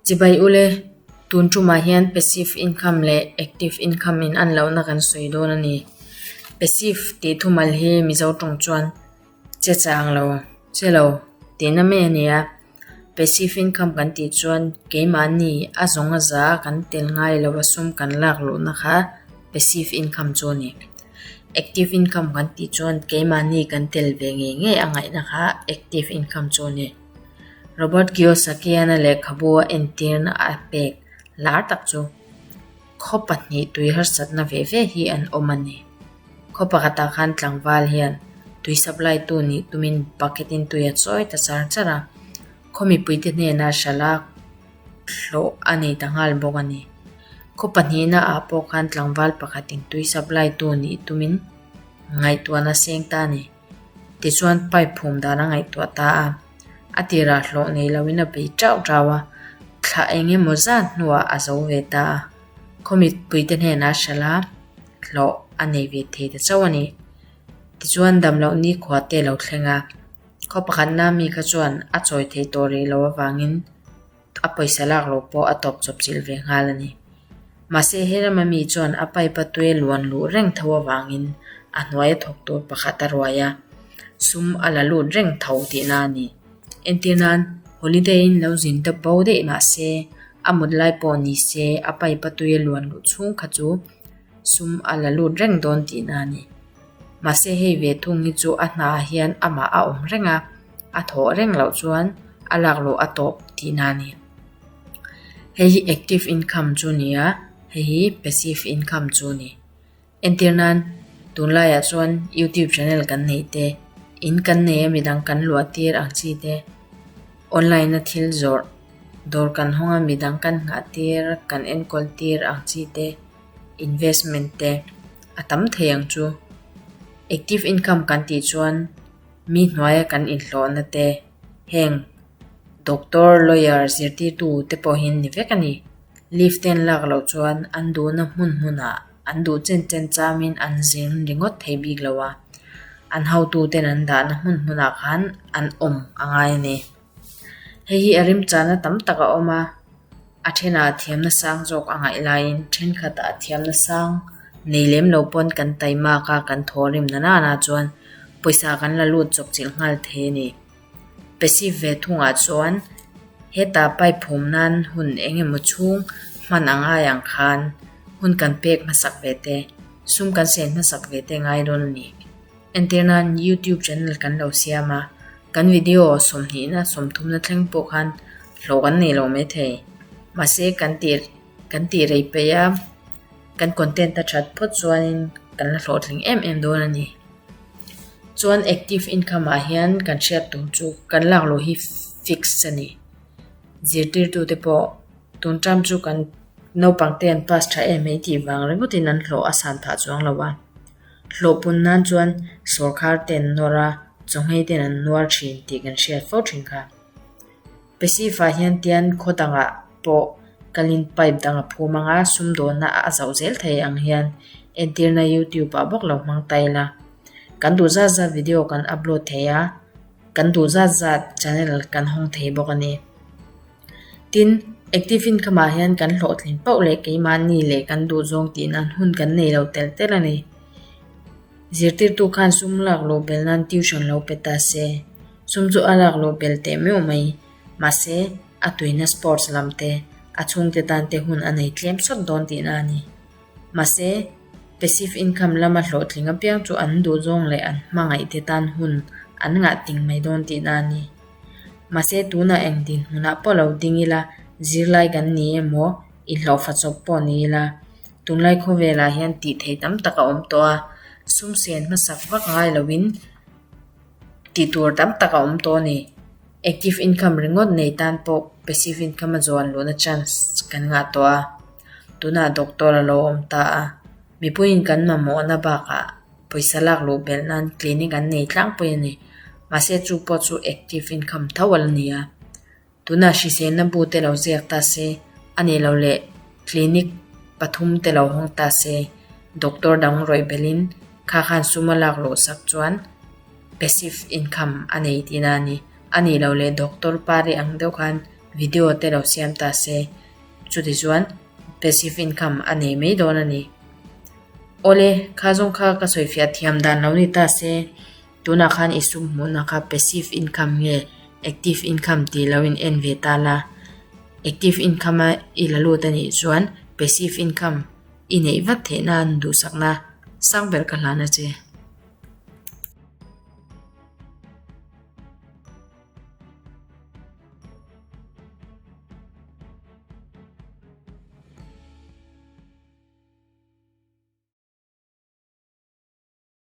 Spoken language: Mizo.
Chibai ule, tun tumah hian passive income leh active income in an lohna kan sawi dawn a ni. Passive tih thumal hi Mizo tawng chuan che chang lo, che lo tihna mai a ni a. Passive income kan tih chuan keimahni a zawng a za kan tel ngai lo a sum kan lak luhna kha passive income chu a ni. Active income kan tih chuan keimahni kan tel ve ngei ngei a ngaihna kha active income chu a ni. Robert Kiyosaki-an a lehkhabu a entirna a pek lar tak chu khaw pahnih tui harsatna ve ve hi an awm a ni. Khaw pakhatah khan tlangval hian tui supply tu nih tumin bucket in tui a chawi ta char char a, khaw mipuite hnenah hralh a hlawh a nei ta nghal bawk a ni. Khaw pahnihna ah pawh khan tlangval pakhatin tui supply tu nih tumin ngaihtuahna seng ta a ni. Tichuan pipe phum dan a ngaihtuah ta a, a tirah hlawh nei loin a bei tauh tauh a, thla eng emaw zat hnuah a zo ve ta a, khaw mipuite hnenah a hralh a, hlawh a nei ve thei ta chauh a ni. Tichuan damloh nikhua te a lo thleng a, khaw pakhatna mi kha chuan a chawi thei tawh rih loh avangin a pawisa lak loh pawh a tawp chawp chilh ve nghal a ni. Mahse he lama mi chuan a pipe a tui a luan luh reng tho avangin a hnuai a thawk tur pakhat a ruai a, sum a la lut reng tho tihna a ni. Entir nan, holiday in lo zin ta bo daih mahse a mut lai pawh ni se a pipe a tui a luan luh chhung kha chu sum a la lut reng dawn tihna a ni. Mahse hei ve thung hi chu a hnaah hian amah a awm reng a, a thawh reng loh chuan a lakluh a tawp tihna a ni. Hei hi active income chu a ni a, hei hi passive income chu a ni. Entir nan tunlaiah chuan youtube channel kan neih te, in kan nei a midang kan luah tir ang chi te, online a thil zawrh, dawr kan hawng a midang kan nghah tir, kan enkawl tir ang chi te, investment te a tam thei ang chu. Active income kan tih chuan mi hnuaia kan inhlawhna te heng doctor, lawyer, zirtirtu te pawhin ni vek a ni. Leave te an lak loh chuan an duhna hmun hmunah an duh chen chen chamin an zin ringawt thei bik lo a, an hotu ten an dahna hmun hmunah khan an awm a ngai a ni. Hei hi a remchana tam tak a awm a, a thenah thiamna sang zawk a ngaih laiin thenkhatah thiamna sang nei lem lo pawn kan taimak a, kan thawhrim na nana chuan pawisa kan la lut chawp chilh nghal thei a ni. Passive ve thungah chuan heta pipe phum nan hun eng emaw chhung hman a ngai ang khan hun kan pek hmasak ve te, sum kan sen hmasak ve te ngai dawn a ni. Entir nan YouTube channel kan lo siam a, kan video sawmhnihna sawmthumna thleng pawh khan hlawh kan nei lo maithei. Mahse kan tih kan tih rei peih a, kan content a that phawt chuanin kan la hlawhtling em em dawn a ni. Chuan active income ah hian kan hriat tur chu kan lak loh hi fix a ni. Zirtirtute pawh tun term chu kan naupang te an pass tha em mai tih vang ringawtin an hlawh a san phah chuang lo a. Hlawh pun nan chuan sawrkhar te an nawr a, chawngei ten an nuar thin tih kan hriat fo thin kha. Passive ah hian tian khaw dangah pawh kalin pipe dang a phum ang a, sumdawnna a zauh zel thei ang hian entirna youtube ah bawk lo hmang ta ila. Kan duh zat zat video kan upload thei a, kan duh zat zat channel kan hawng thei bawk a ni. Tin, active income ah hian kan hlawhtlin pauh leh keimahni leh kan duh zawng tih nan hun kan nei lo tel tel a ni. Zirtirtu khan sum lak loh bel nan tuition lo pe ta se, sum chu a lak loh bel teh meuh mai. Mahse, a tuina sports lam te, a chhungte tan te hun a nei tlem sawt dawn tihna a ni. Mahse, passive income lama hlawhtling apiang chu an duh zawng leh an hmangaih te tan hun an ngah ting mai dawn tihna a ni. Mahse, tunah eng dinhmunah pawh lo ding ila, zirlai kan ni emaw, inhlawhfa chawp pawh ni ila, tunlai khawvelah hian tih theih tam tak a awm tawh a, sum sen hmasak vak ngai loin tih tur tam tak a awm tawh a ni. Active income ringawt nei tan pawh passive income a zuan luhna chance kan ngah tawh a, tunah doctor a lo awm ta a, mipuiin kan mamawhna bakah pawisa lak luh belh nan clinic an nei tlangpui a ni. Mahse chu pawh chu active income tho a la ni a. Tunah hriselna bu te lo ziak ta se, a nih loh leh clinic pathum te lo hawng ta se, doctor dang rawih belhin kha khan sum a lak luh sak chuan passive income a nei tihna a ni. A nih loh leh doctor pari ang deuh khan. video te lo siam ta se, chutichuan passive income a nei mai dawn a ni. Awle, kha zawng kha ka sawifiah thiam dan lo ni ta se, tunah khan i sum hmuhna kha passive income nge active income tih lo in en ve ta la. Active income a i la lut a nih chuan passive income i neih vat theih nan duhsakna sang ber ka hlan a che.